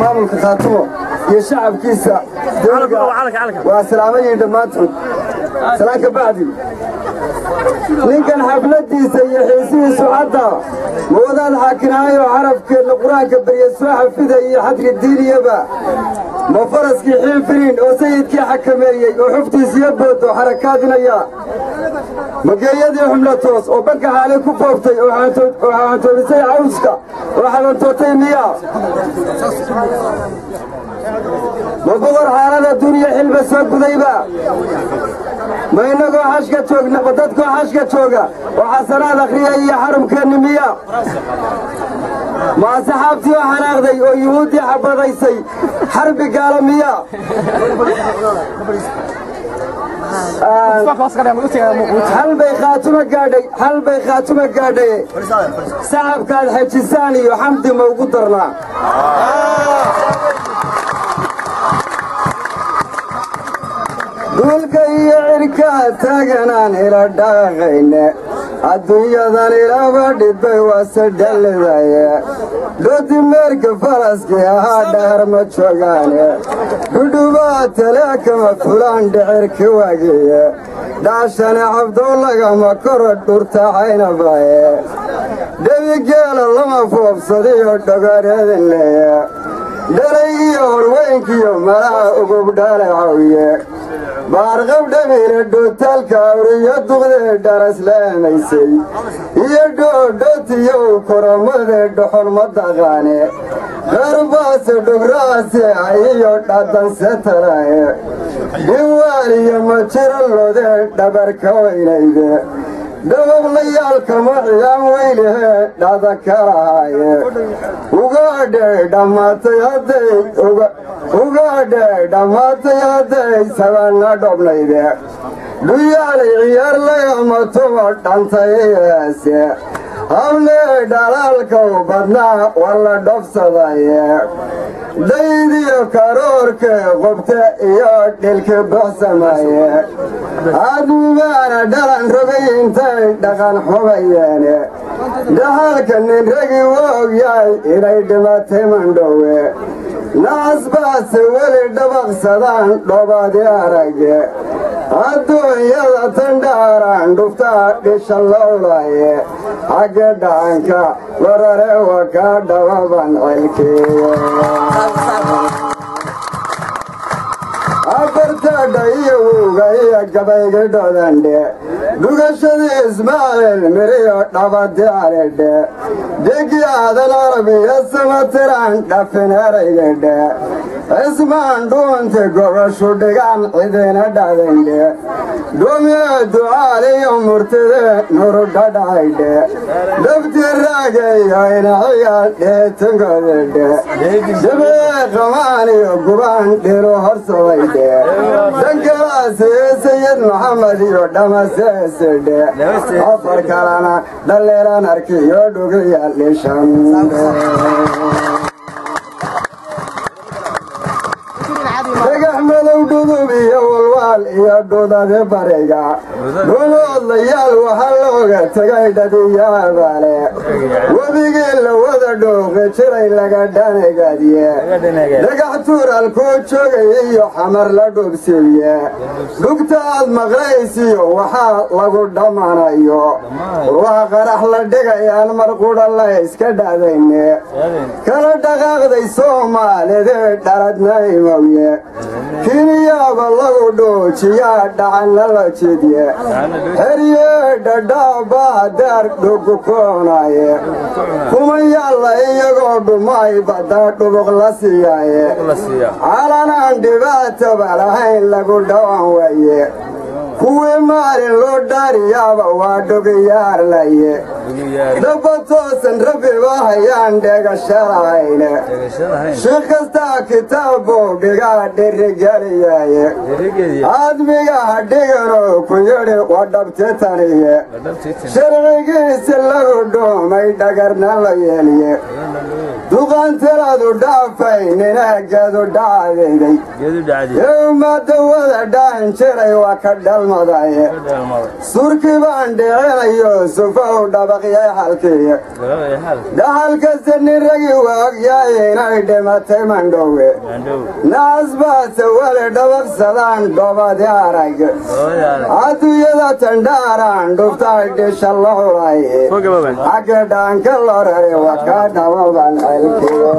Maamulka Khaatumo iyo shacabkiisa waa salaaman yihiin dhammaantood. Salaan ka bacdi, ninkan xafladiisa iyo xiisihiisu hadda ma wadaad xaakinaayo xarafkeenna Qur-aanka barya soo xafida iyo xadri diiniyaba, ma faraskii xiinfiriin oo sayidkii xakameeyey oo xuftiisiyo boodo xarakaadinaya, mageeyadii xumlatoos oo banka xaali ku fooftay oo xaantoobisay cawska oo xabantootay miya, ma boqor xaalada dunya xilba soo gudayba, ma innagoo xashka joogna, ma dadkoo xashka jooga oo xasanaad akhriya iyo xarumkeenni miya, ma asxaabtii oo xanaaqday oo Yuhuuddii xabadaysay xarbi gaala miya? Xal bay Khaatuma gaadhay, xal bay Khaatuma gaadhay. Sacabkaad xejisaan iyo xamdi ma ugu darnaa? Duulka iyo cirkaa taaganaan ila dhaqaqayne, adduunyadan ilaba dhibay waase dhallidaye. Dhoodimeerka faraskii ahaa dhahar ma joogaane, dhudhubaa tale kama fulaan dhicirka waagiye. Dhaashane Cabdow lagama koro dhurtaxaynabaye, dhebigeela lama foobsadiyo dhogoreedinleye. Dhalay iyo horweynkiyo malaha ugub dhalacawiye, baarqab dhabile dhuutaalka awriyo duqdee dharaslaamaysay iyo dhoodhootiyow koromadee dhoxol ma daqaane. Qarbaase dhugraase ayiyo dhaddanse talaye, dhiwaaliyo ma jiro lodee dhabarka weynayde. Dhabablayaalkama ciyaan weylihee dhada kalahaaye. Ugaadhay dhammaatay hadday, ugaadhay dhammaatay hadday sabanna dhobnayde. Dhuyaalay ciyaar lagama tumo dhantayeese, hablee dhalaalkaw badnaa waa la dhofsadaye. Daydiyo karoorka qobte iyo dhilka buxsamaye, aadmibaana dhalan rogay intay dhaqan xubayeene. Dhaxalka nin ragi woog yahay inay dhimatay mandhowe, nacasbaase weli dhabaqsadaan dhoobadi arage. Adduunyada tan dhaaraan dhuftaa dhisha lowlaye, xagga dhaanka warare wa kaa dhababan celkiye. Afartaadha iyo wuga iyo gabayga dhodandhe, dhugashadii Ismaaciil Miriyo dhabadi calidhe, degi Aadan Arab iyo Samatiraan dhafin eraygadhe. Cismaan dhuunti gobashu dhigaan cidina dhadandhe, dhumiye ducaaliyo murtide nuru dhadhaydhe. Dhabti raageyo inaciya dheetangodedhe, jabee qamaan iyo gubaan dhilu horsabaydhe. Dhankalaasiye Sayid Maxamed iyo dhamaseesedhe, afar kalena dhaliilan arkiyo dhugiya dhishan. Dhagax madow dhudub iyo walwaal iyo dhudadi bariga dhumoodlayaal waxaa looga tegay dhadiyaabaale. Webigii la wada dhooqi jiray laga dhanigadye, dhagax tuuralkuu joogay iyo Xamar la dhubsiiye. Dhugta aad maqlaysiyo waxaa lagu dhammaanayo waa qarax la dhigayaan mar qudha la iska dhadayne. Kala dhaqaaqday Soomaalidii dhaladnaymowye, kiniyaaba lagu dhuujiyaa dhacanna la jidye. Xerye dhadhaabaa daar dhugu koonaye, kumayaalla iyagoo dhumay baddaa dhubuq la siiyaaye. Calanaan dhibaataba lahayn lagu dhawan waaye, kuwii maalin loo dhaariyaaba waa dhugiyaarlaye. Dhaba toosan rabbiba hayaan dheegashadahayne, shiikh kastaa kitaabbuu dhigaa dhirigeliyaaye. Aadmiga ha dhiganoo ku yidhi waa dhabti taniye, sharcigiisi lagu dhuumay dhagarna la yeeliye. Duqaantiladu dhaafay nina geedu dhacdayday, yowmadawada dhahan jiray waa ka dhalmadaye. Surkii baan dhicinayo sufow dhaba. Dhibaqyay xalkiiya dhaxalkase nin ragi waagyaay inay dhimatay mandhowe nacasbaase wale dhabaqsadaan dhobadi arag adduunyada tandhaaraan dhuftaay dhisha la xulay xagga dhaanka loo rare waa kaa dhawaban celkiyo.